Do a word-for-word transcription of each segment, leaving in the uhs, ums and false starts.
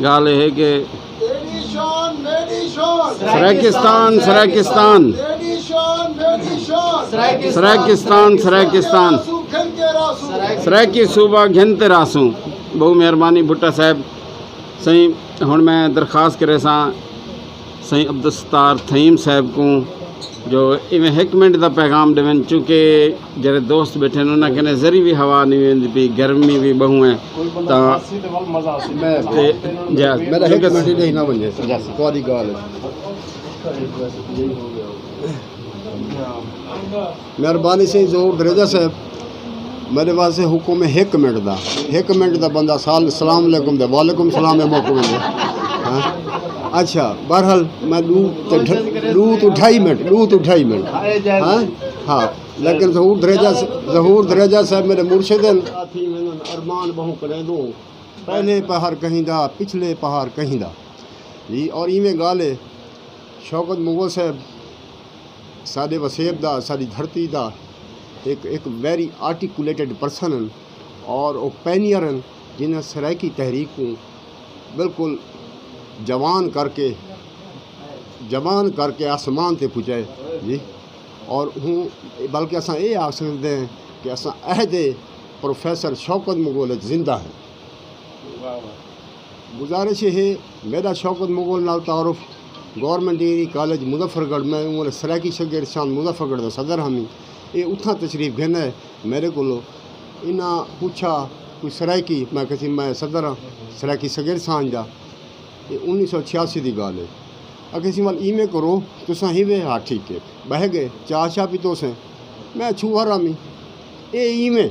ڳالھ اے ہے کہ سرائیکستان، سرائیکستان، سرائیکستان، سرائیکستان، سرائیکی صوبہ گھن تے رہسوں۔ ٻہوں مہربانی بھٹہ صاحب۔ سئیں، ہݨ میں درخواست کریساں سئیں عبدالستار تھئیم صاحب کوں جو ایویں ہک منٹ دا پیغام ݙیون، چونکہ جیڑھے دوست ٻیٹھے ہن، انہاں کنے ذری وی ہوا نہیں ویندی پئی، گرمی وی ٻہوں ہے۔ تاں میں تے جا میرا ہک چونکہ منٹ ݙیہہ نہ ونڄے، تہاݙی ڳالھ ہے۔ مہربانی سئیں ظہور دھریجہ صاحب، میݙے واسطے حکم ہے ہک منٹ دا۔ ہک منٹ دا بندہ سال-، السلام علیکم تے وعلیکم السلام ہے موقع ویندے۔ ہاں؟ اچھا، بہرحال میں ݙو تے ڈھ-، ݙو توں ڈھائی منٹ، ݙو توں ڈھائی منٹ۔ ہاں؟ ہاں، لیکن ظہور دھریجہ س-، ظہور دھریجہ صاحب میݙے مرشد ہن۔ ساتھی ویندن ارمان ٻہوں کریندوں، پہلے پہر کہیں دا، پچھلے پہر کہیں دا۔ جی، اور ایویں ڳالھ ہے، شوکت مغل صاحب ساݙے وسیب دا، ساݙی دھرتی دا ہک، ہک ویری آرٹیکولیٹڈ پرسن ہن اور او پائنیئر ہن، جنہاں سرائیکی تحریک کوں بالکل جوان کر کے، جوان کر کے آسمان تے پڄائے۔ جی، اور ہوں بلکہ اساں اے آکھ سڳدے ہیں کہ اساں عہد پروفیسر شوکت مغل اچ زندہ ہیں۔ گزارش اے ہے، میݙا شوکت مغل نال تعارف گورنمنٹ ڈگری کالج مظفر گڑھ، میں اوں ویلے سرائیکی شاگرد شاند مظفر گڑھ دا صدر ہمی۔ اے اتھاں تشریف گھن آئے میݙے کولو۔ انہاں پچھا، "کوئی سرائیکی؟" میں آکھیا سی، "میں صدر ہاں سرائیکی شاگرد سانجھ دا۔" اے انیس سو چھیاسی دی ڳالھ ہے۔ آکھیا سی، "ول ایویں کرو، تساں ہیوے۔" "ہا ٹھیک ہے۔" ٻہہ ڳئے، چاہ شاہ پیتوسیں۔ میں چھوہر ہمی، اے ایویں۔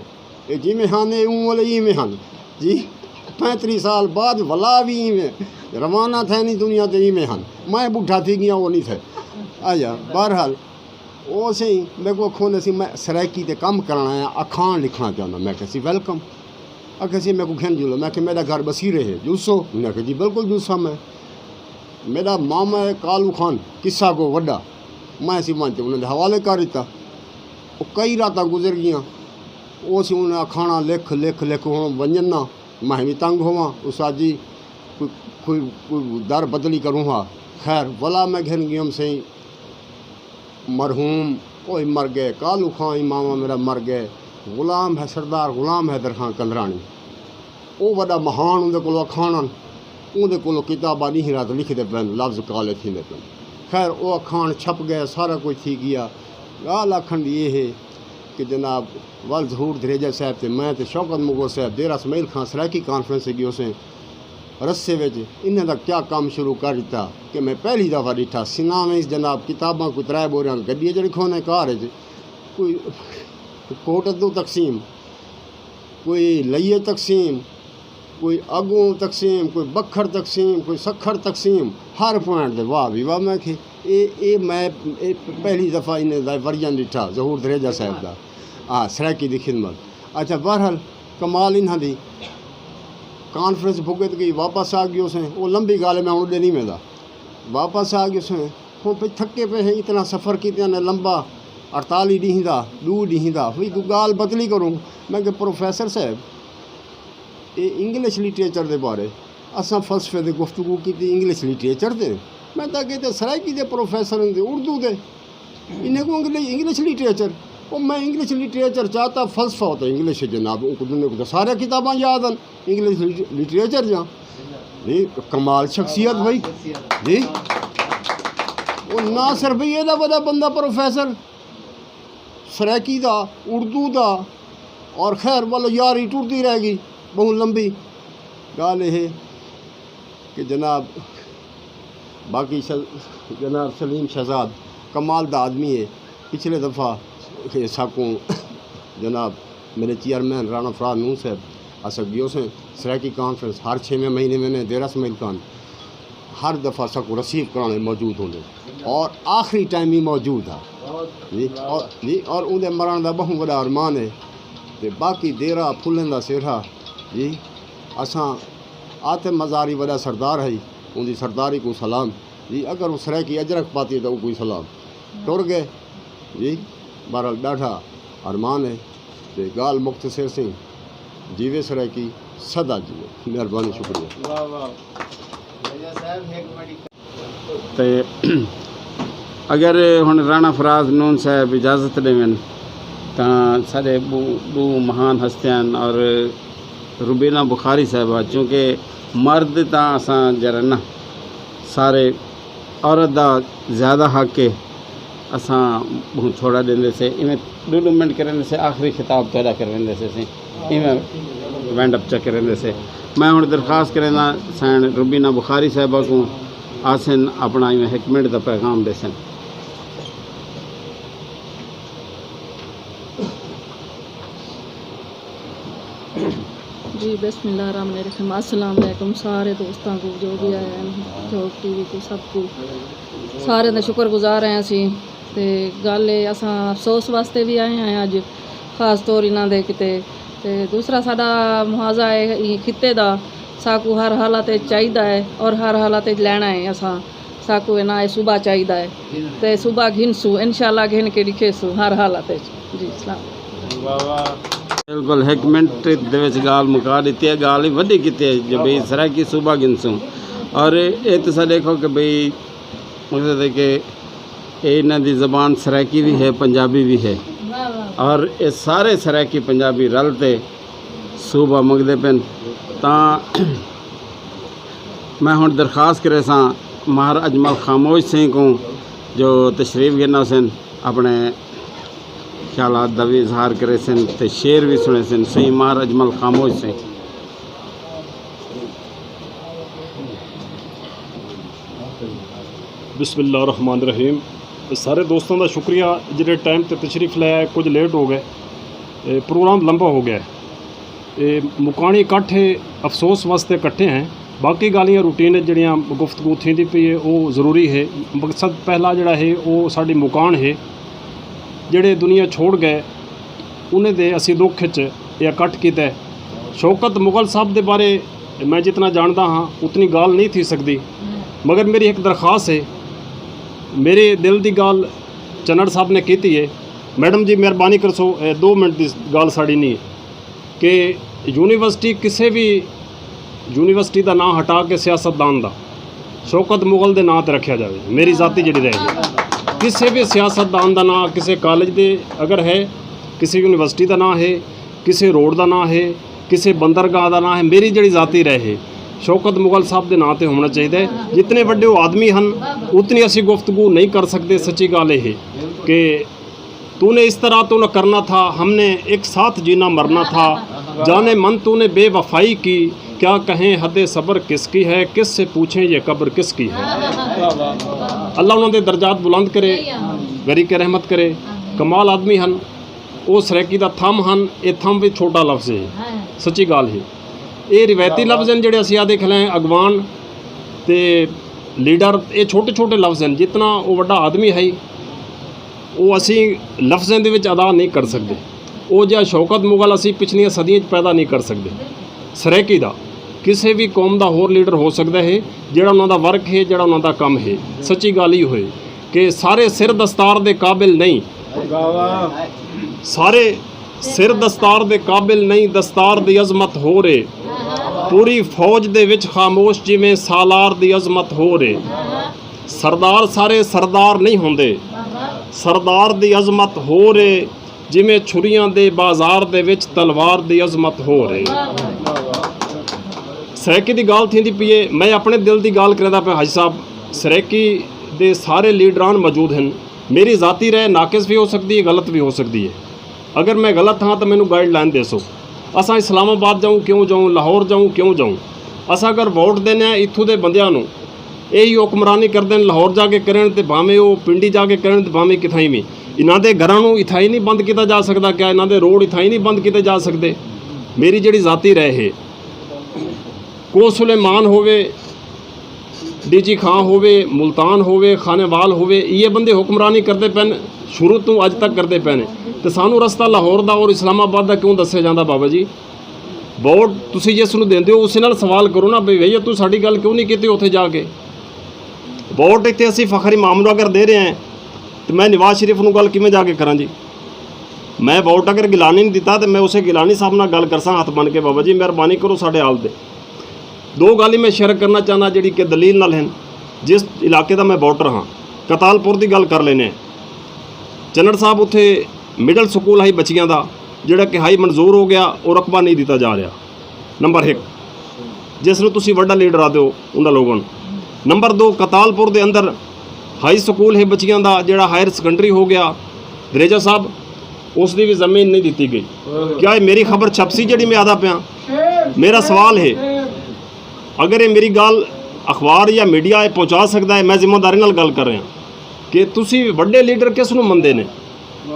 اے جیویں ہن، اے اوں ویلے ایویں ہن۔ جی، پینتریہہ سال بعد ولا وی ایویں روانہ تھئے نی دنیا تے ایویں ہن۔ میں ٻڈھا تھی ڳیاں، او نی تھئے۔ آیا، بہرحال، او سئیں میکوں اکھوندے سی، میں سرائیکی تے کم کرݨ آیا، اکھاݨ لکھݨا چاہنداں۔ میں آکھیا سی، "ویلکم۔" آکھیا سی، "میکوں گھن جلو۔" میں آکھیا، "میݙا گھر ٻصیرے ہے، جلسو؟" انہیں آکھیا، "جی، بالکل جلساں میں۔" میݙا ماما ہے کالو خان، قصہ گو وݙا، میں سی ونڄ تے انہاں دے حوالے کر ݙتا۔ او کئی راتاں گزر ڳیاں۔ او سی انہاں اکھاݨاں لکھ، لکھ، لکھ، ہݨ ونڄن نہ، میں وی تنگ ہوواں، استاد جی، کوئی، کوئی، کوئی در بدلی کروں ہا۔ خیر، ولا میں گھن ڳیوم سئیں، مرحوم، او ہی مر ڳئے، کالو خان ہی ماما میݙا مر ڳئے، غلام ہے، سردار غلام حیدر خان کندراݨی۔ او وݙا مہاݨ، اوندے کولو اکھاݨ ہن، اوندے کولو کتاباں ݙینہہ رات لکھدے پئن، لفظ کالے تھیندے پئن۔ خیر، او اکھاݨ چھپ ڳئے، سارا کجھ تھی ڳیا۔ ڳالھ آکھݨ دی اے ہے کہ جناب، ول ظہور دھریجہ صاحب تے میں تے شوکت مغل صاحب ڈیرہ اسماعیل خان سرائیکی کانفرنس تے ڳیوسیں، رستے وچ انہاں دا کیا کم شروع کر ݙتا کہ میں پہلی دفعہ ݙٹھا۔ سناویں جناب، کتاباں کوئی ترائے ٻوریاں گݙی اچ رکھونے، کار اچ کوئی کوٹ ادو تقسیم، کوئی لئیے تقسیم، کوئی اڳوں تقسیم، کوئی بکھڑ تقسیم، کوئی سکھڑ تقسیم، ہر پوائنٹ تے واہ وی واہ۔ میں کہ اے، اے میں، اے پہلی دفعہ انہیں دا ورژن ݙٹھا ظہور دھریجہ صاحب دا۔ آ، سرائیکی دی خدمت۔ اچھا، بہرحال کمال انہاں دی کانفرنس بھگت ڳئی، واپس آ ڳیوسیں۔ او لمبی ڳالھ ہے، میں ہݨ اݙے نہیں ویندا۔ واپس آ ڳیوسیں۔ ہݨ پئے تھکے پئے ہیں، اتنا سفر کیتے نے لمبا، اڑتالی ݙینہہ دا، ݙو ݙینہہ دا، وی کوئی ڳالھ بدلی کروں۔ میں کہ پروفیسر صاحب، اے انگلش لٹریچر دے بارے، اساں فلسفے تے گفتگو کیتی، انگلش لٹریچر تے۔ میں تاں کہتے سرائیکی دے پروفیسر ہن تے اردو دے، انہیں کوں انگلش، انگلش لٹریچر۔ او میں انگلش لٹریچر چاہتا، فلسفہ ہوتا انگلش ہے جناب، ان کو دنیا کو تو سارے کتاباں یاد ہیں۔ انگلش لٹ-، لٹریچر جاں۔ جی، کمال شخصیت بھائی۔ جی۔ او ناصر بھائی، ایڈا وڈا بندہ پروفیسر، سرائیکی دا، اردو دا، اور خیر، ول یاری ٹردی رہ ڳئی، ٻہوں لمبی۔ ڳالھ اے ہے کہ جناب، باقی ش-، جناب سلیم شہزاد کمال دا آدمی ہے۔ پچھلے دفعہ ساکوں جناب میݙے چیئرمین رانا فرہاد نون صاحب، اساں ڳیوسیں سرائیکی کانفرنس ہر چھیویں مہینے ویندے ڈیرہ اسماعیل خان، ہر دفعہ ساکوں ریسیو کراوݨ موجود ہوندے اور آخری ٹائم ہی موجود ہا۔ جی، اور، جی، اور اوندے مرݨ دا ٻہوں وݙا ارمان ہے۔ تے باقی ڈیرہ پھلیں دا سیرھا، جی، اساں عاطف مزاری وݙا سردار ہئی، اوندی سرداری کوں سلام۔ جی، اگر او سرائیکی اجرک پاتی تاں او کوئی سلام۔ ٹر ڳئے۔ جی، بہرحال ݙاڈھا ارمان ہے۔ تے ڳالھ مختصر سئیں، جیوے سرائیکی، سدا جیو، مہربانی، شکریہ۔ تے اگر ہن رانا فراز نون صاحب اجازت ݙیون تاں ساݙے ٻو ݙو مہان ہستیاں اور روبینہ بخاری صاحبہ، چونکہ مرد تاں اساں جرن سارے، عورت دا زیادہ حق ہے۔ اساں ٻہوں تھوڑا ݙیندے سے، ایویں ݙو ݙو منٹ کریندے سے، آخری خطاب تہاݙا کریندے سے، اسیں ایویں وینڈ اپ چا کریندے سے۔ میں ہݨ درخواست کرینداں سائن روبینہ بخاری صاحبہ کوں، آسن اپݨا ایویں ہک منٹ دا پیغام ݙیسن۔ جی، بسم اللہ الرحمن الرحیم۔ السلام علیکم سارے دوستاں کو، جو بھی آئے ہیں، جو ٹی وی کو، سب کو، سارے دا شکر گزار ہیں اسی۔ تے گل ہے، اساں افسوس واسطے بھی آئے ہیں اج، خاص طور انہاں دے کیتے۔ تے دوسرا ساڈا محاذہ ہے ایں خطے دا، ساکو ہر حالت وچ چاہیدا ہے اور ہر حالت وچ لینا ہے اساں۔ ساکوں انہاں اے صوبہ چاہیدا ہے تے صوبہ گھنسوں، انشاءاللہ گھن کے ݙکھیسوں ہر حالت وچ۔ جی، السلام علیکم۔ بالکل ہک منٹ دے وچ ڳالھ مکا ݙتی ہے، ڳالھ ہی وݙی کیتی ہے جو بھئی سرائیکی صوبہ گھنسوں۔ اور اے تساں ݙیکھو کہ بھئی مقصد ہے کہ اے انہاں دی زبان سرائیکی وی ہے، پنجابی وی ہے، اور اے سارے سرائیکی پنجابی رل تے صوبہ منگدے پن۔ تاں میں ہݨ درخواست کریساں ماہر اجمل خاموش سئیں کوں جو تشریف گھن آسن، اپݨے خیالات دا وی اظہار کریسن تے شعر وی سݨیسن۔ سئیں ماہر اجمل خاموش سئیں۔ بسم اللہ الرحمن الرحیم۔ سارے دوستاں دا شکریہ جڑے ٹائم تے تشریف لے آئے، کچھ لیٹ ہو گئے، اے پروگرام لمبا ہو گیا ہے۔ اے مکانی اکٹھ ہے، افسوس واسطے اکٹھے ہیں۔ باقی گالیاں روٹین ہے جڑیاں گفتگو تھیندی پئی ہے، او ضروری ہے۔ مقصد پہلا جڑا ہے او ساڈی مکان ہے، جڑے دنیا چھوڑ گئے انہیں دے اسی دکھ وچ اے اکٹھ کیتا ہے۔ شوکت مغل صاحب دے بارے میں جتنا جاندا ہاں اتنی گالھ نہیں تھی سکدی، مگر میری ہک درخواست ہے، میرے دل دی گالھ چنڑ صاحب نے کیتی ہے۔ میڈم جی مہربانی کرسو، اے دو منٹ دی گالھ ساڑی نہیں ہے کہ یونیورسٹی کسے وی یونیورسٹی دا ناں ہٹا کے سیاست دان دا شوکت مغل دے ناں تے رکھیا جاوے۔ میری ذاتی جڑی رائے ہے، کسے وی سیاست دان دا ناں کسے کالج دے اگر ہے، کسے یونیورسٹی دا ناں ہے، کسے روڈ دا ناں ہے، کسے بندرگاہ دا ناں ہے، میری جڑی ذاتی رائے ہے شوکت مغل صاحب دے ناں تے ہونا چاہیدا ہے۔ جتنے وڈے او آدمی ہن اتنی اسی گفتگو نہیں کر سکدے۔ سچی گالھ اے ہے کہ تو نے اس طرح تو نہ کرنا تھا، ہم نے ایک ساتھ جینا مرنا تھا۔ جانے من تو نے بے وفائی کی، کیا کہیں حد صبر کس کی ہے، کس سے پوچھیں یہ قبر کس کی ہے۔ اللہ انہاں دے درجات بلند کرے، غریق رحمت کرے۔ کمال آدمی ہن۔ او سرائیکی دا تھم ہن۔ اے تھم وی چھوٹا لفظ ہے، سچی گالھ ہے۔ اے روایتی لفظ ہن جڑے اسی آدھے کھلے ہیں اگوان تے لیڈر، اے چھوٹے چھوٹے لفظ ہن۔ جتنا او وڈا آدمی ہے او اسی لفظیں دے وچ ادا نہیں کر سکدے۔ او جہا شوکت مغل اسی پچھلیاں صدیاں وچ پیدا نہیں کر سکدے۔ سرائیکی دا کسے وی قوم دا ہور لیڈر ہو سکدا ہے، جڑا انہاں دا ورک ہے، جڑا انہاں دا کم ہے۔ سچی گالھ ایہو ہے کہ سارے سر دستار دے قابل نہیں، سارے سر دستار دے قابل نہیں، دستار دی عظمت ہور اے۔ پوری فوج دے وچ خاموش جیویں سالار دی عظمت ہور اے۔ سردار سارے سردار نہیں ہوندے، سردار دی عظمت ہور اے۔ جیویں چھریاں دے بازار دے وچ تلوار دی عظمت ہور اے۔ سرائیکی دی گالھ تھیندی پئی اے، میں اپݨے دل دی گالھ کریندا پیاں حاجی صاحب۔ سرائیکی دے سارے لیڈران موجود ہن۔ میری ذاتی رائے ناقص وی ہو سکدی ہے، غلط وی ہو سکدی ہے۔ اگر میں غلط ہاں تاں مینوں گائیڈ لائن ݙیسو۔ اساں اسلام آباد جاؤں کیوں جاؤں، لاہور جاؤں کیوں جاؤں؟ اساں اگر ووٹ ݙیندے ہاں اتھوں دے بندیاں نوں، ایہی حکمرانی کردن، لاہور جا کے کرن تے بھاویں او پنڈی جا کے کرن تے بھاویں کتھائیں وی۔ انہاں دے گھراں نوں اتھائیں نہیں بند کیتا جا سکدا؟ کیا انہاں دے روڈ اتھائیں نہیں بند کیتے جا سکدے؟ میری جڑی ذاتی رائے ہے، کوہ سلیمان ہووے، ڈی جی خاں ہووے، ملتان ہووے، خانیوال ہووے، ایہے بندے حکمرانی کردے پئن، شروع توں اج تک کردے پئن۔ تے سانوں رستہ لاہور دا اور اسلام آباد دا کیوں دسیا جاندا بابا جی؟ ووٹ تسی جس نوں دیندے ہو اسے نال سوال کرو نا بھئی بھیا توں ساڈی گل کیوں نہیں کیتی اوتھے جا کے؟ ووٹ اتھے اسی فخر امام نوں اگر دے رہے ہیں تے میں نواز شریف نوں گل کیویں جا کے کراں جی؟ میں ووٹ اگر گیلانی نے ݙتا تے میں اسے گیلانی صاحب نال ڳالھ کرساں ہتھ بݨ کے، بابا جی مہربانی کرو ساݙے حال تے۔ ݙو ڳالھیں میں شیئر کرݨا چاہنداں جیڑھی کہ دلیل نال ہن۔ جس علاقے دا میں ووٹر ہاں، کتال پور دی ڳالھ کر لینے۔ چنڑ صاحب اتھے مڈل سکول ہئی بچیاں دا، جیڑھا کہ ہئی منظور ہو ڳیا، او رقبہ نئیں ݙتا جا رہیا۔ نمبر ہک، جس نوں تسی وݙا لیڈر آہدے ہو انہاں لوگاں نوں۔ نمبر ݙو، کتال پور دے اندر ہائی سکول ہے بچیاں دا جیڑھا ہائر سیکنڈری ہو ڳیا، دریجہ صاحب، اس دی وی زمین نئیں ݙتی ڳئی۔ کیا اے میری خبر چھپسی جیڑھی میں آہدا پیاں؟ میرا سوال ہے، اگر اے میری ڳالھ اخبار یا میڈیا اے پہنچا سڳدا ہے، میں ذمہ داری نال ڳالھ کر رہیا کہ تسی وݙے لیڈر کس نوں مندے نے؟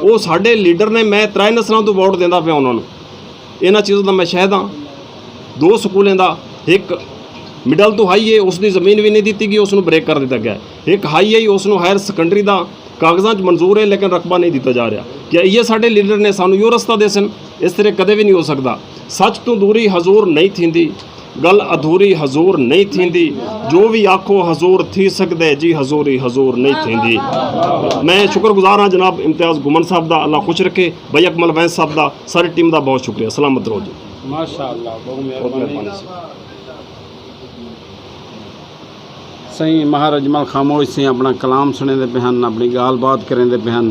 او ساݙے لیڈر نے، میں ترائے نسلاں توں ووٹ ݙیندا پیاں انہاں نوں۔ انہاں چیزاں دا میں شاہد ہاں۔ ݙو سکولیں دا، ہک مڈل توں ہائی ہے، اس دی زمین وی نئیں ݙتی ڳئی، اس نوں بریک کر ݙتا ڳیا ہے۔ ہک ہائی ہے، اس نوں ہائر سیکنڈری دا کاغذاں چ منظور ہے لیکن رقبہ نئیں ݙتا جا رہیا۔ کیا ایہے ساݙے لیڈر نے سانوں ایہو رستہ ݙیسن؟ اس طرح کدے وی نئیں ہو سڳدا۔ سچ توں دوری حضور نئیں تھیندی، ڳالھ ادھوری حضور نئیں تھیندی۔ جو وی آکھو حضور تھی سڳدے جی، حضوری حضور نئیں تھیندی۔ میں شکر گزار ہاں جناب امتیاز گھمن صاحب دا، اللہ خوش رکھے، بھائی اکمل وینس صاحب دا، ساری ٹیم دا بہت شکریہ۔ سلامت رہو جی۔ ماشاءاللہ، بہت بہت مہربانی۔ مہربانی۔ سئیں ماہر اجمل خاموش سئیں اپݨا کلام سݨیندے پئے ہن، اپݨی ڳالھ بات کریندے پئے ہن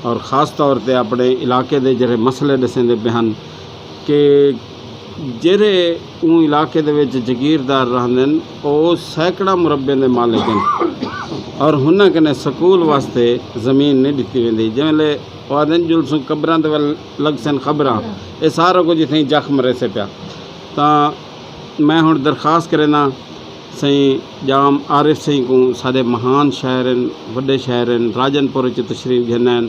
اور خاص طور تے اپݨے علاقے دے جیڑھے مسئلے ݙسیندے پئے ہن کہ جیڑھے اوں علاقے دے وچ جگیردار رہندن، او سینکڑاں مربعیں دے مالک ہن اور انہاں کنے سکول واسطے زمین نئیں ݙتی ویندی۔ جیں ویلے او آہدن جلسوں قبراں دے ول لڳسن خبراں، اے سارا کجھ اتھائیں جخم ریسے پیا۔ تاں میں ہݨ درخواست کرینداں سئیں ڄام عارف سئیں کوں، ساݙے مہان شاعر ہن، وݙے شاعر ہن، راجن پور اچ تشریف گھن آئن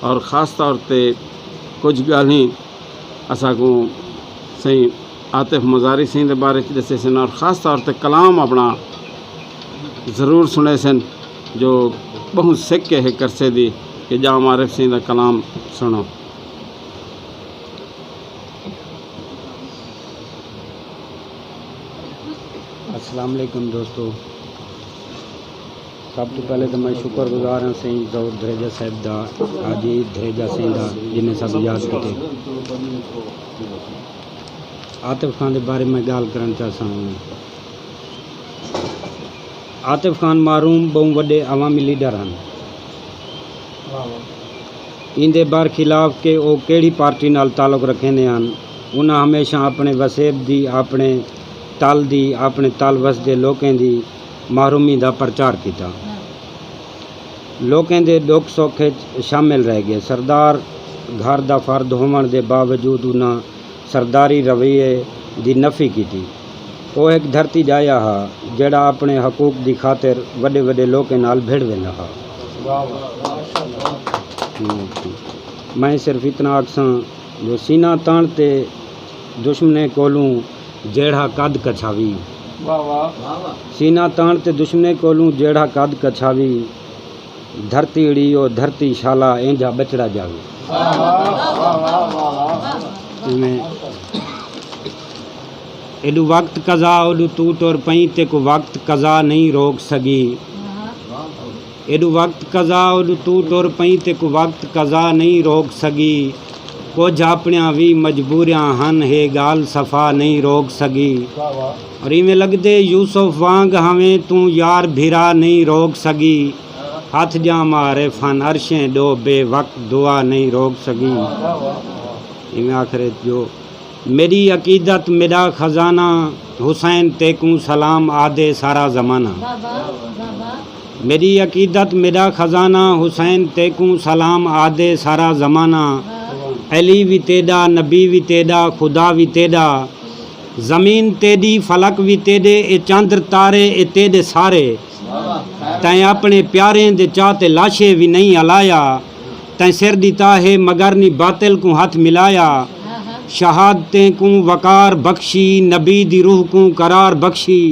اور خاص طور تے کجھ ڳالھیں اساکوں سئیں عاطف مزاری سئیں دے بارے اچ ݙسیسن اور خاص طور تے کلام اپݨا ضرور سݨیسن جو ٻہوں سک ہے ہک عرصے دی کہ ڄام عارف سئیں دا کلام سݨو۔ السلام علیکم دوستو، سب توں پہلے تاں میں شکر گزار ہاں سئیں ظہور دھریجہ صاحب دا، حاجی دھریجہ سئیں دا، جنہیں سب یاد کیتے۔ عاطف خان دے بارے میں ڳالھ کرݨ چاہساں۔ عاطف خان محروم ٻہوں وݙے عوامی لیڈر ہن۔ ایندے برخلاف کہ او کیڑھی پارٹی نال تعلق رکھیندے ہن، انہاں ہمیشہ اپݨے وسیب دی، اپݨے تل دی، اپݨے تل وسدے لوکیں دی محرومی دا پرچار کیتا۔ لوکیں دے ݙکھ سکھ اچ شامل رہ ڳئے۔ سردار گھر دا فرد ہووݨ دے باوجود انہاں سرداری رویے دی نفی کیتی۔ او ہک دھرتی ڄایا ہا، جیڑھا اپݨے حقوق دی خاطر وݙے وݙے لوکیں نال بھڑ ویندا ہا۔ میں صرف اتنا آکھساں جو سینہ تݨ تے دشمنیں کولوں جیڑھا قد کچھاوی۔ سینہ تݨ تے دشمنیں کولوں جیڑھا قد کچھاوی۔ دھرتی اڑی او دھرتی شالا اینجھا ٻچڑا ڄاوی۔ ایویں ایݙو وقت قضا اوݙو توں ٹر پئیں، تیکوں وقت قضا نئیں روک سڳی۔ ایݙو وقت قضا اوݙو توں ٹر پئیں، تیکوں وقت قضا نئیں روک سڳی۔ کجھ اپݨیاں وی مجبوریاں ہن، ہے ڳالھ صفا نئیں روک سڳی۔ اور ایویں لڳدے یوسف وانگ ہاویں توں یار بھرا نئیں روک سڳی۔ ہتھ ڄام عارف ہن عرشیں ݙو، بے وقت دعا نئیں روک سڳی۔ ایویں آخر اچ جو میݙی عقیدت میݙا خزانہ، حسین تیکوں سلام آہدے سارا زمانہ۔ میݙی عقیدت میݙا خزانہ، حسین تیکوں سلام آہدے سارا زمانہ۔ علی وی تیݙا، نبی وی تیݙا، خدا وی تیݙا۔ زمین تیݙی، فلک وی تیݙے، اے چندر تارے، اے تیݙے سارے۔ تیں اپݨے پیاریں دے چا تے لاشے وی نئیں الایا۔ تیں سر ݙتا ہے مگر نی باطل کوں ہتھ ملایا۔ شہادتیں کوں وقار بخشی، نبی دی روح کوں قرار بخشی۔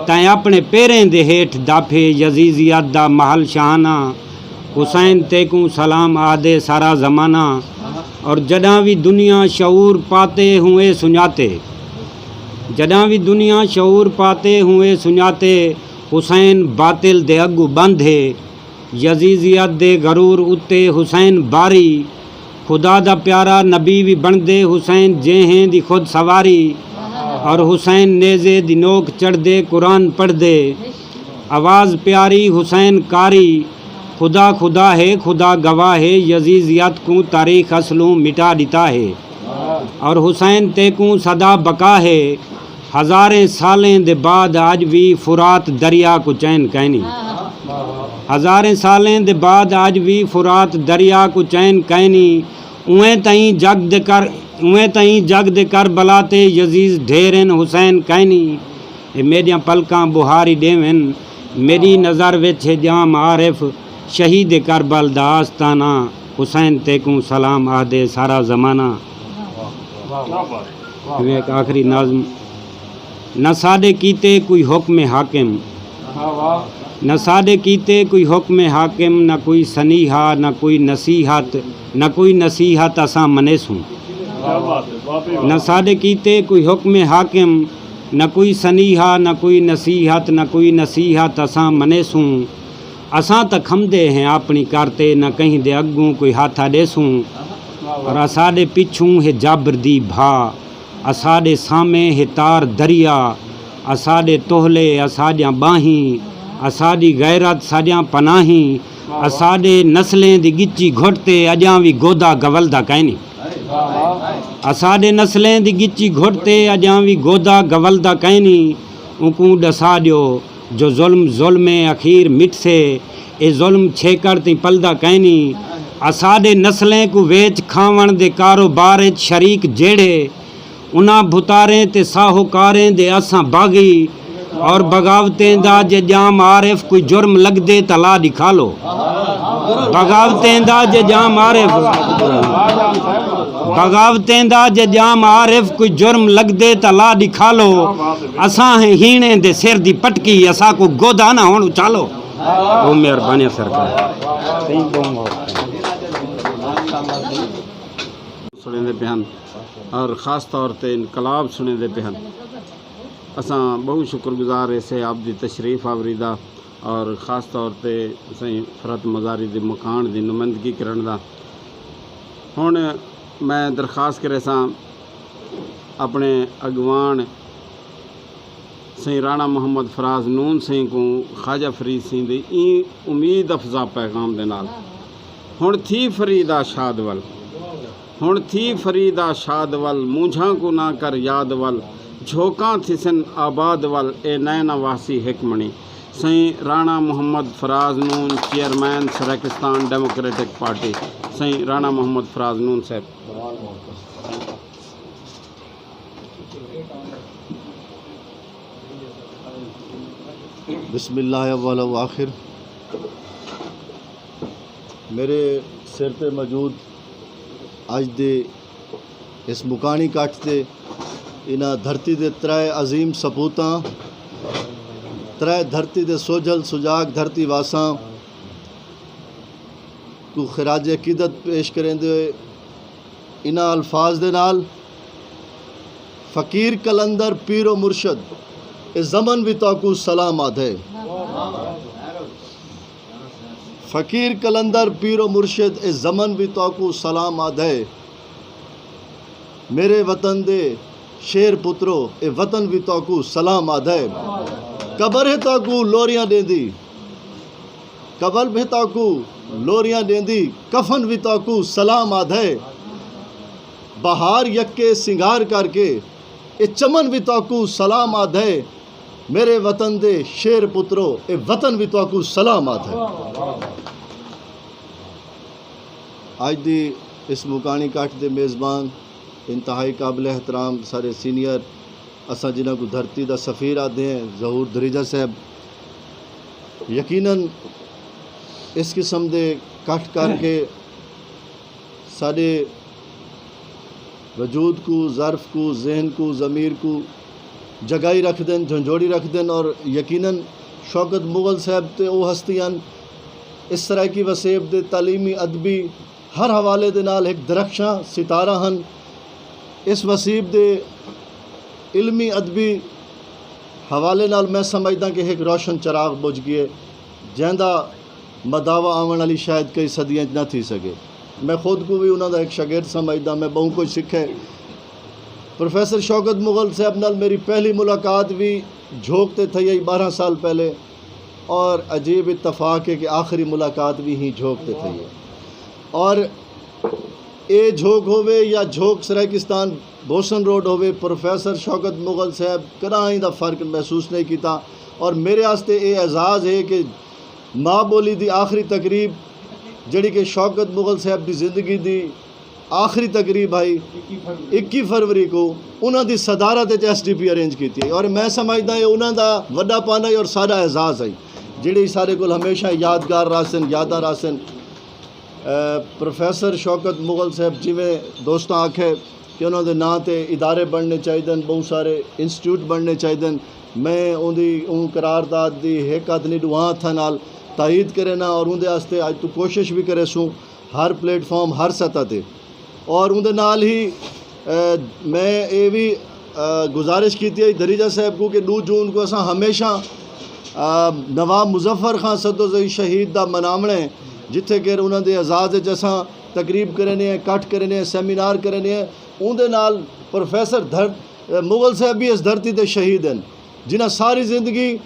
تیں اپݨے پیریں دے ہیٹھ داپھے، یزیزیت دا محل شاہانہ۔ حسین تیکوں سلام آہدے سارا زمانہ۔ اور جݙاں وی دنیا شعور پاتے ہوں اے سنڄاتے، جݙاں وی دنیا شعور پاتے ہوں اے سنڄاتے، حسین باطل دے اڳوں ٻندھ ہے۔ یزیزیت دے غرور اتے حسین باری، خدا دا پیارا نبی وی بݨدے حسین جیہیں دی خود سواری، اور حسین نیزے دی نوک چڑھدے قرآن پڑھدے۔ آواز پیاری حسین قاری، خدا خدا ہے خدا گواہ ہے، یزیزیت کوں تاریخ اصلوں مٹا ݙتا ہے۔ اور حسین تیکوں سدا بقا ہے، ہزاریں سالیں دے بعد اڄ وی فرات دریا کوں چین کائنی۔ ہزاریں سالیں دے بعد اڄ وی فرات دریا کوں چین کائنی۔ اونویں تئیں جڳ دے کر اونویں تئیں جڳ دے کربلا تے یزید ڈھیر ہن، حسین کائنی۔ اے میݙیاں پلکاں ٻہاری ݙیون، میݙی نظر وچ ہے ڄام عارف، شہید کربل دا آستانہ، حسین تیکوں سلام آہدے سارا زمانہ۔ ایویں ہک آخری نظم۔ نہ ساݙے کیتے کوئی حکم حاکم، نہ ساݙے کیتے کوئی حکم حاکم، نہ کوئی سنیہا، نہ کوئی نصیحت، نہ کوئی نصیحت اساں منیسوں۔ نہ ساݙے کیتے کوئی حکم حاکم، نہ کوئی سنیہا، نہ کوئی نصیحت، نہ کوئی نصیحت اساں منیسوں۔ اساں تاں کھمدے ہیں اپݨی کر تے، نہ کہیں دے اڳوں کوئی ہتھ آ ݙیسوں۔ اور اساݙے پچھوں ہے جابر دی بھا، اساݙے سامھے ہے تار دریا، اساݙے تولھے اساݙیاں ٻانہیں، اساݙی غیرت ساݙیاں پناہیں، اساݙے نسلیں دی ڳچی گھٹ تے اڄاں وی گودا گولدا کائنی۔ اساݙے نسلیں دی ڳچی گھٹ تے اڄاں وی گودا گولدا کائنی۔ اونکوں ݙسا ݙیو جو ظلم ظلم ہے، اخیر مٹسے، اے ظلم چھیکڑ تئیں پلدا کائنی۔ اساݙے نسلیں کوں ویچ کھاوݨ دے کاروبار اچ شریک جیڑھے، انہاں بھتاریں تے ساہوکاریں دے اساں باغی۔ اور بغاوتیں دا جے ڄام عارف کوئی جرم لڳدے تاں لا ݙکھالو۔ بغاوتیں دا جے ڄام عارف، بغاوتیں دا جے ڄام عارف کوئی جرم لڳدے تاں لا ݙکھالو۔ اساں ہیں ہیݨیں دے سر دی پٹکی، اساکوں گودا نہ ہݨ اچالو۔ او مہربانی سرکار۔ سݨیندے پئے ہن اور خاص طور تے انقلاب سݨیندے پئے ہن۔ اساں ٻہوں شکر گزار ہیسے آپ دی تشریف آوری دا اور خاص طور تے سائیں فرحت مزاری دے مکاݨ دی نمائندگی کرݨ دا۔ ہݨ میں درخواست کریساں اپݨے اڳواݨ سئیں رانا محمد فراز نون سئیں کوں خواجہ فرید سئیں دے ایں امید افزا پیغام دے نال۔ ہݨ تھی فریدا شاد ول، ہݨ تھی فریدا شاد ول، مونجھاں کوں نہ کر یاد ول، جھوکاں تھیسن آباد ول، اے نئیں نہ واہسی ہک مݨی۔ سئیں رانا محمد فراز نون، چیئرمین سرائیکستان ڈیموکریٹک پارٹی۔ سئیں رانا محمد فراز نون صاحب۔ بسم اللہ اول و آخر۔ میرے سر تے موجود اڄ دے اس مکاݨی کٹھ تے انہاں دھرتی دے ترائے عظیم سپوتاں، ترائے دھرتی دے سوجھل سجاگ دھرتی واساں کوں خراج عقیدت پیش کریندے ہوئے انہاں الفاظ دے نال، فقیر قلندر پیر و مرشد، اے زمن وی تہاکوں سلام آدھے۔ فقیر قلندر پیر و مرشد، اے زمن وی تہاکوں سلام آدھے۔ میرے وطن دے شیر پترو، اے وطن وی تہاکوں سلام آدھے۔ قبر ہے تہاکوں لوریاں ݙیندی، قبر ہے تہاکوں لوریاں ݙیندی، کفن وی تہاکوں سلام آدھے۔ بہار یکے سنگار کر کے، اے چمن وی تہاکوں سلام آدھے۔ میرے وطن دے شیر پترو، اے وطن وی تہاکوں سلام آدھے۔ اڄ دی اس مکاݨی کٹھ دے میزبان، انتہائی قابل احترام سارے سینئر، اساں جنہاں کوں دھرتی دا سفیر آہدے ہیں، ظہور دھریجہ صاحب، یقیناً اس قسم دے کٹھ کر کے ساݙے وجود کوں، ظرف کوں، ذہن کوں، ضمیر کوں جگائی رکھدن، جھنجھوڑی رکھدن، اور یقیناً شوکت مغل صاحب تے او ہستی ہن اس سرائیکی وسیب دے تعلیمی، ادبی ہر حوالے دے نال ہک درخشاں ستارہ ہن۔ اس وسیب دے علمی، ادبی حوالے نال میں سمجھداں کہ ہک روشن چراغ بجھ ڳئے، جیندا مداوا آوݨ آلی شاید کئی صدیاں اچ نہ تھی سڳے۔ میں خود کو بھی انہاں دا ایک شاگرد سمجھدا، میں بہوں کچھ سکھے۔ پروفیسر شوکت مغل صاحب نال میری پہلی ملاقات بھی جھوک تے تھئی ہئی بارہ سال پہلے، اور عجیب اتفاق ہے کہ آخری ملاقات بھی ہی جھوک تے تھئی ہے۔ اور اے جھوک ہووے یا جھوک سرائیکستان بوسن روڈ ہووے، پروفیسر شوکت مغل صاحب کݙاہیں دا فرق محسوس نہیں کیتا۔ اور میرے واسطے اے اعزاز ہے کہ ماں ٻولی دی آخری تقریب، جیڑھی کہ شوکت مغل صاحب دی زندگی دی آخری تقریب ہئی، اکی فروری کو انہاں دی صدارت وچ ایس ڈی پی ارینج کیتی ہے، اور میں سمجھدا ہاں انہاں دا وݙا پانا ہے اور ساݙا اعزاز ہے، جیڑھے سارے کول ہمیشہ یادگار رہسن، یاداں رہسن۔ اے، پروفیسر شوکت مغل صاحب، جیویں دوستاں آکھے کہ انہاں دے ناں تے ادارے بݨنے چاہیدن، ٻہوں سارے انسٹیٹیوٹ بݨنے چاہیدن۔ میں اوندی اوں قرارداد دی ہک ہتھ نہیں، ݙوہاں ہتھاں نال تائید کرینا، اور اوندے واسطے اڄ توں کوشش بھی کریسوں، ہر پلیٹ فارم، ہر سطح تے۔ اور اوندے نال ہی، اے، میں اے بھی، اے، گزارش کیتی ہے دھریجہ صاحب کو کہ ݙو جون کو اساں ہمیشہ، اے، نواب مظفر خان سدوزئی شہید دا مناوݨا ہے، جتھے کہ انہاں دے اعزاز وچ اساں تقریب کرینے ہیں، کٹھ کرینے ہیں، سیمینار کرینے ہیں۔ اوندے نال پروفیسر دھر-، مغل صاحب بھی اس دھرتی دے شہید ہیں، جنہاں ساری زندگی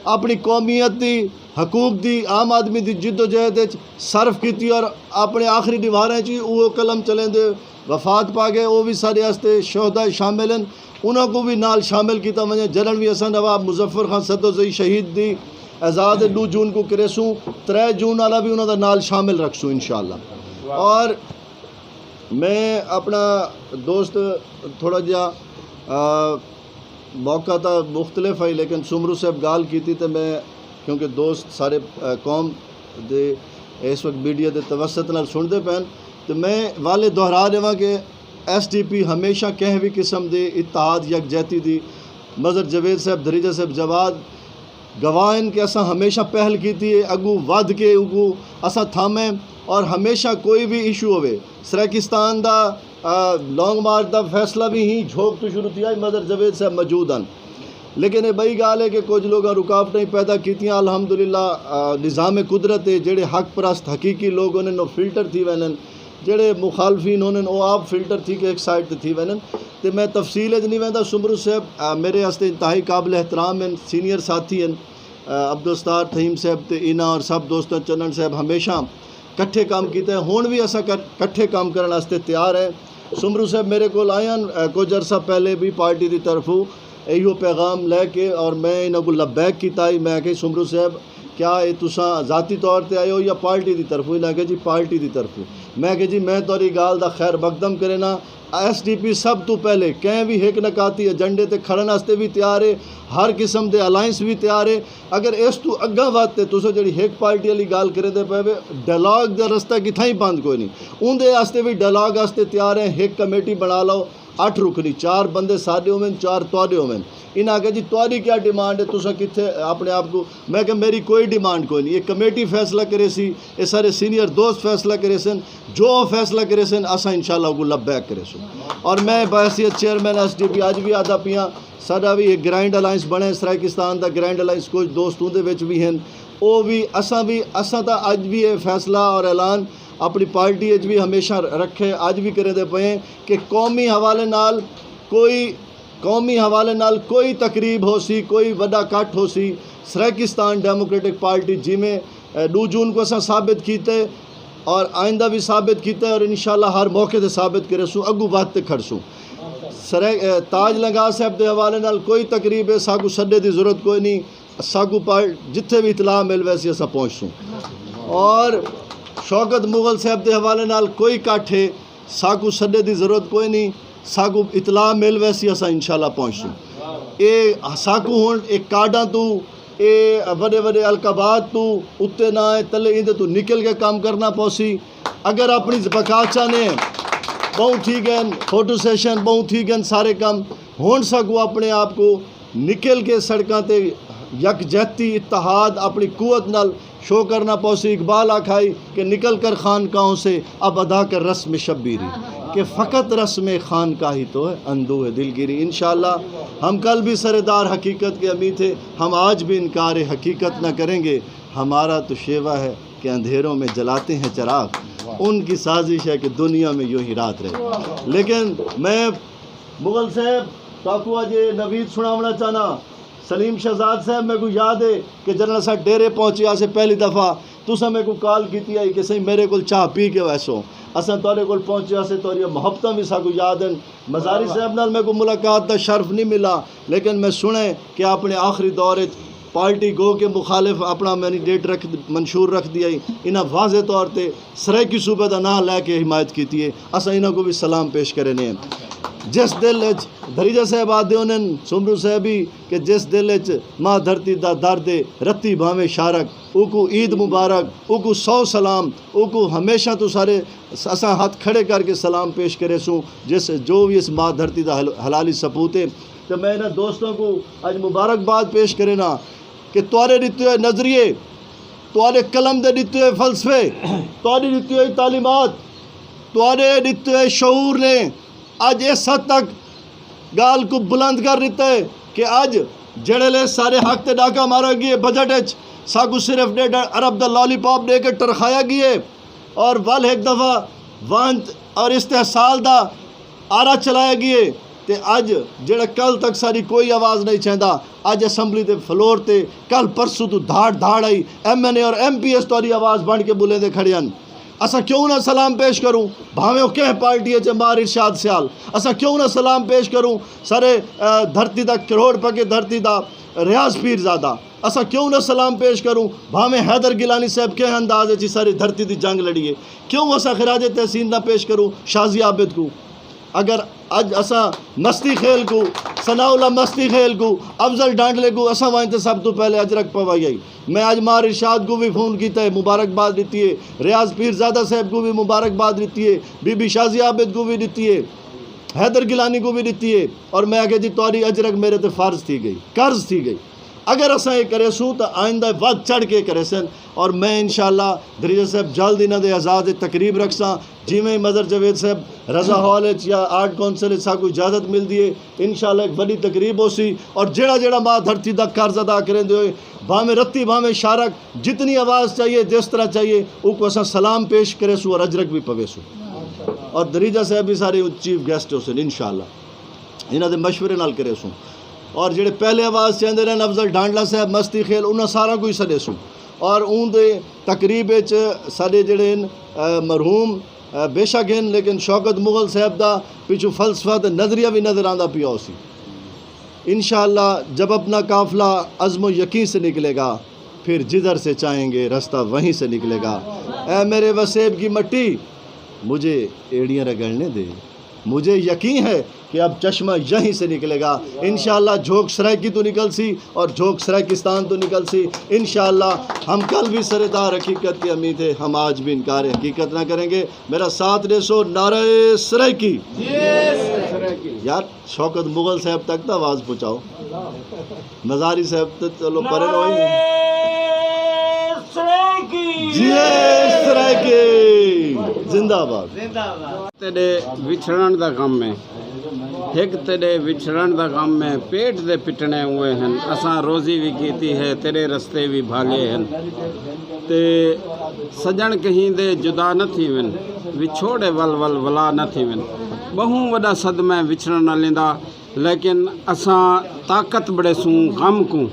اپݨی قومیت دی، حقوق دی، عام آدمی دی جدوجہد وچ صرف کیتی اور اپݨے آخری ݙیہاڑاں وچ وی اوہو قلم چلیندے وفات پا ڳئے۔ او وی ساݙے واسطے شہداء شامل ہیں، انہاں کوں وی نال شامل کیتا ونڄے۔ جݙݨ وی اساں نواب مظفر خان سدوزئی شہید دی اعزاز ݙو جون کوں کریسوں، ترے جون والا وی انہاں دا نال شامل رکھسوں انشاءاللہ۔ اور میں اپݨا دوست تھوڑا جہا، آ، موقع تاں مختلف ہئی، لیکن سومرو صاحب ڳالھ کیتی تے میں، کیونکہ دوست سارے، آ، قوم دے اس وقت میڈیا دے توسط نال سݨدے پئن، تے میں والے دہرا ݙیواں کہ ایس ڈی پی ہمیشہ کہیں وی قسم دے اتحاد یکجہتی دی، مظہر جاوید صاحب، دھریجہ صاحب جواد، گواہ ہن کہ اساں ہمیشہ پہل کیتی ہے، اڳوں ودھ کے اڳوں اساں تھامیں، اور ہمیشہ کوئی وی ایشو ہووے، سرائیکستان دا، آ، لانگ مارچ دا فیصلہ وی ہی جھوک توں شروع تھیا، مظہر جاوید صاحب موجود ہن۔ لیکن اے ٻئی ڳالھ ہے کہ کجھ لوکاں رکاوٹاں ہی پیدا کیتیاں۔ الحمدللہ، آ، نظام قدرت ہے، جیڑھے حق پرست حقیقی لوک ہوندن، او فلٹر تھی ویندن، جیڑھے مخالفین ہوندن، او آپ فلٹر تھی کے ہک سائیڈ تے تھی ویندن۔ تے میں تفصیل وچ نہیں ویندا۔ سومرو صاحب، آ، میرے واسطے انتہائی قابل احترام ہن، سینئر ساتھی ہن۔ آ، عبدالستار تھہیم صاحب تے انہاں اور سب دوستاں، چنن صاحب، ہمیشہ کٹھے کم کیتے، ہݨ وی اساں کٹ-، کٹھے کم کرݨ واسطے تیار ہیں۔ سومرو صاحب میرے کول آئے ہن، آ، کجھ عرصہ پہلے بھی پارٹی دی طرفوں ایہو پیغام لے کے، اور میں انہاں کوں لبیک کیتا ہی۔ میں آکھیا، سومرو صاحب، کیا اے تساں ذاتی طور تے آئے ہو یا پارٹی دی طرفوں؟ انہاں آکھیا، جی، پارٹی دی طرفوں۔ میں آکھیا، جی، میں تہاݙی ڳالھ دا خیر مقدم کرینا۔ ایس ڈی پی سب توں پہلے کہیں وی ہک نکاتی ایجنڈے تے کھڑݨ واسطے وی تیار ہے، ہر قسم دے الائنس وی تیار ہے۔ اگر اس توں اڳاں ودھ تے تساں جیڑھی ہک پارٹی والی ڳالھ کریندے پئے وے، ڈائلاگ دا رستہ کتھائیں بند کوئی نہیں۔ اوندے واسطے وی ڈائلاگ واسطے تیار ہیں، ہک کمیٹی بݨا لو، اٹھ رکنی، چار بندے ساݙے ہوون، چار تہاݙے ہوون۔ انہاں آکھیا، جی، تہاݙی کیا ڈیمانڈ ہے؟ تساں کتھے اپݨے آپ کوں؟ میں کہا، میری کوئی ڈیمانڈ کوئی نہیں، اے کمیٹی فیصلہ کریسی، اے سارے سینئر دوست فیصلہ کریسن، جو فیصلہ کریسن، اساں انشاءاللہ اوکوں لبیک کریسوں۔ اور میں بحیثیت چیئرمین ایس ڈی پی اڄ وی آہدا پیاں، ساݙا وی ہک گرینڈ الائنس بݨے، سرائیکستان دا گرینڈ الائنس، کچھ دوست اوندے وچ وی ہن، او وی، اساں وی، اساں تاں اڄ وی اے فیصلہ اور اعلان اپݨی پارٹی اچ وی ہمیشہ رکھے، اڄ وی کریندے پئے ہیں کہ قومی حوالے نال کوئی، قومی حوالے نال کوئی تقریب ہوسی، کوئی وݙا کٹھ ہوسی، سرائیکستان ڈیموکریٹک پارٹی جیویں، اے، ݙو جون کوں اساں ثابت کیتے اور آئندہ وی ثابت کیتے اور انشاءاللہ ہر موقع تے ثابت کریسوں، اڳوں ودھ تے کھڑسوں۔ سرائے-، اے، تاج لنگاہ صاحب دے حوالے نال کوئی تقریب ہے، ساکوں سݙے دی ضرورت کوئی نہیں۔ ساکوں پار-، جتھے وی اطلاع مل ویسی، اساں پہنچسوں۔ اور شوکت مغل صاحب دے حوالے نال کوئی کٹھ ہے، ساکوں سݙے دی ضرورت کوئی نہیں، ساکوں اطلاع مل ویسی، اساں انشاءاللہ پہنچسوں۔ اے ساکوں ہݨ اے کارڈاں توں، اے وݙے وݙے القابات توں اتے نہ ہے، تلے ایندے توں نکل کے کم کرنا پوسی۔ اگر اپݨی بکاچاں نے ٻہوں تھی ڳئن، فوٹو سیشن ٻہوں تھی ڳئن، سارے کم، ہݨ ساکوں اپݨے آپ کوں نکل کے سڑکاں تے یکجہتی، اتحاد، اپݨی قوت نال شو کرنا پوسی۔ اقبال آکھائی کہ نکل کر خانقاہوں سے اب ادا کر رسم شبیری، کہ فقط رسم خانقاہی تو ہے اندوہ دلگیری۔ انشاءاللہ ہم کل بھی سر دار حقیقت کے امید تھے، ہم آج بھی انکار حقیقت نہ کریں گے۔ ہمارا تو شیوا ہے کہ اندھیروں میں جلاتے ہیں چراغ، ان کی سازش ہے کہ دنیا میں یوں ہی رات رہے۔ لیکن میں مغل صاحب تاکو اج یہ نوید سناونا چاہنا۔ سلیم شہزاد صاحب، میکوں یاد ہے کہ جنرل اساں ڈیرے پہنچے آسے پہلی دفعہ، تساں میکوں کال کیتی آئی کہ سائیں میرے کول چاہ پی کے ویسو۔ اساں تہاڈے کول پہنچے آسے، تہاڈیاں محبتاں وی ساکوں یاد ہن۔ مزاری صاحب نال میکوں ملاقات دا شرف نہیں ملا، لیکن میں سنیں کہ اپنے آخری دور وچ پارٹی گو کے مخالف اپنا مینڈیٹ رکھ، منشور رکھ دیا ہی۔ انہاں واضح طور تے سرائیکی صوبے دا ناں لے کے حمایت کیتی ہے۔ اساں انہاں کو بھی سلام پیش کرنے ہیں۔ جس دل وچ دھریجہ صاحب آدھے ہوندن، سومرو صاحب ہی، کہ جس دل وچ ماں دھرتی دا درد ہے، رتی بھاویں شارک، اوکوں عید مبارک، اوکوں سو سلام، اوکوں ہمیشہ توں سارے اساں ہتھ کھڑے کر کے سلام پیش کریسوں، جس جو وی اس ماں دھرتی دا حل-، حلالی سپوت ہے۔ تے میں انہاں دوستاں کوں اج مبارکباد پیش کرینا کہ تہاڈے ڈتے ہوئے نظریے، تہاڈے قلم دے ڈتے ہوئے فلسفے، تہاڈی ڈتی ہوئی تعلیمات، تہاڈے ڈتے ہوئے شعور نے اج اس حد تک گالھ کوں بلند کر ڈتا ہے کہ اج جیڑھے لے سارے حق تے ڈاکا مارا گیے، بجٹ اچ ساکوں صرف ڈیڈھ ارب دا لالی پاپ ڈے کے ٹرخایا گیے اور ول ہک دفعہ وانت اور استحصال دا آرا چلایا گیے، تے اج جیڑھا کل تک ساڈی کوئی آواز نہیں چیندا، اج اسمبلی دے فلور تے کل پرسوں توں دھاڑ دھاڑ آئی، ایم این اے اور ایم پی ایس تہاڈی آواز بن کے بلیندے کھڑے ہن۔ اساں کیوں نہ سلام پیش کروں، بھاویں او کہیں پارٹی اچ مار ارشاد سیال، اساں کیوں نہ سلام پیش کروں سارے، آ، دھرتی دا کروڑ پکے دھرتی دا ریاض پیر زادہ، اساں کیوں نہ سلام پیش کروں بھاویں حیدر گیلانی صاحب کہیں انداز اچ ساری دھرتی دی جنگ لڑیے، کیوں اساں خراج تحسین نہ پیش کروں شازیہ عابد کوں؟ اگر اج اساں مستی خیل کوں، ثناء اللہ مستی خیل کوں، افضل ڈانڈلے کوں اساں وائیں تے سب توں پہلے اجرک پوائی آئی۔ میں اج مار ارشاد کوں وی فون کیتا ہے، مبارکباد ڈتی ہے، ریاض پیرزادہ صاحب کوں وی مبارکباد ڈتی ہے، بی بی شازیہ عابد کوں وی ڈتی ہے، حیدر گیلانی کوں وی ڈتی ہے، اور میں آکھیا جی تہاڈی اجرک میرے تے فرض تھی گئی، قرض تھی گئی۔ اگر اساں اے کریسوں تاں آئندہ ودھ چڑھ کے کریسن، اور میں انشاءاللہ دھریجہ صاحب جلد انہاں دے اعزاز اچ تقریب رکھساں۔ جیویں مظہر جاوید صاحب رضا ہال اچ یا آرٹ کونسل اچ ساکوں اجازت ملدی ہے، انشاءاللہ ہک وݙی تقریب ہوسی، اور جیڑھا جیڑھا ماں دھرتی دا قرض ادا کریندے ہوئے، بھاویں رتی بھاویں شارک، جتنی آواز چاہیے، جس طرح چاہیے، اوکوں اساں سلام پیش کریسوں اور اجرک وی پویسوں۔ اور دھریجہ صاحب وی سارے چیف گیسٹ ہوسن انشاءاللہ۔ انہاں دے مشورے نال کریسوں۔ اور جیڑھے پہلے آواز چیندے رہن، افضل ڈھانڈلہ صاحب، مستی خیل، انہاں ساراں کوں ہی سݙیسوں۔ اور اوں دے تقریب اچ ساݙے جیڑھے ہن، آ، مرحوم، آ، بے شک ہن، لیکن شوکت مغل صاحب دا پچھوں فلسفہ تے نظریہ وی نظر آندا پیا ہوسی۔ انشاءاللہ جب اپنا قافلہ عزم و یقین سے نکلے گا، پھر جدھر سے چاہیں گے رستہ وہیں سے نکلے گا۔ اے میرے وسیب کی مٹی، مجھے ایڑیاں رگڑنے دے، مجھے یقین ہے کہ اب چشمہ یہیں سے نکلے گا۔ انشاءاللہ جھوک سرائیکی تو نکل سی اور جھوک سرائیکستان تو نکل سی۔ انشاءاللہ ہم کل بھی سر دار حقیقت کے امی تھے، ہم آج بھی انکار حقیقت نہ کریں گے۔ میرا ساتھ ݙیسو، نعرہ سرائیکی۔ یار، شوکت مغل صاحب تک تاں آواز پہنچاؤ۔ مزاری صاحب تے چلو پرے ہوئی۔ نعرہ سرائیکی۔ جی سرائیکی۔ زندہ باد۔ زندہ باد۔ تیݙے وچھڑݨ دا غم ہے، ہک تیݙے وچھڑݨ دا غم ہے، پیٹ دے پٹݨے ہوئے ہن، اساں روزی وی کیتی ہے، تیݙے رستے وی بھالے ہن۔ تے سڄݨ کہیں دے جدا نہ تھیون، وچھوڑے ول ول ولا نہ تھیون۔ ٻہوں وݙا صدمہ ہے وچھڑݨ آلیں دا، لیکن اساں طاقت بݨیسوں غم کوں،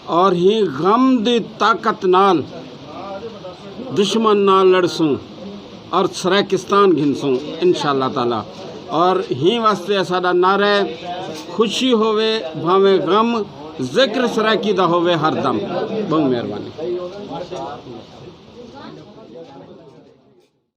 اور ہیں غم دی طاقت نال دشمن نال لڑسوں اور سرائیکستان گھنسوں انشاءاللہ تعالیٰ۔ اور ہیں واسطے اساݙا نعرہ ہے، خوشی ہووے بھاویں غم، ذکر سرائیکی دا ہووے ہر دم۔ ٻہوں مہربانی۔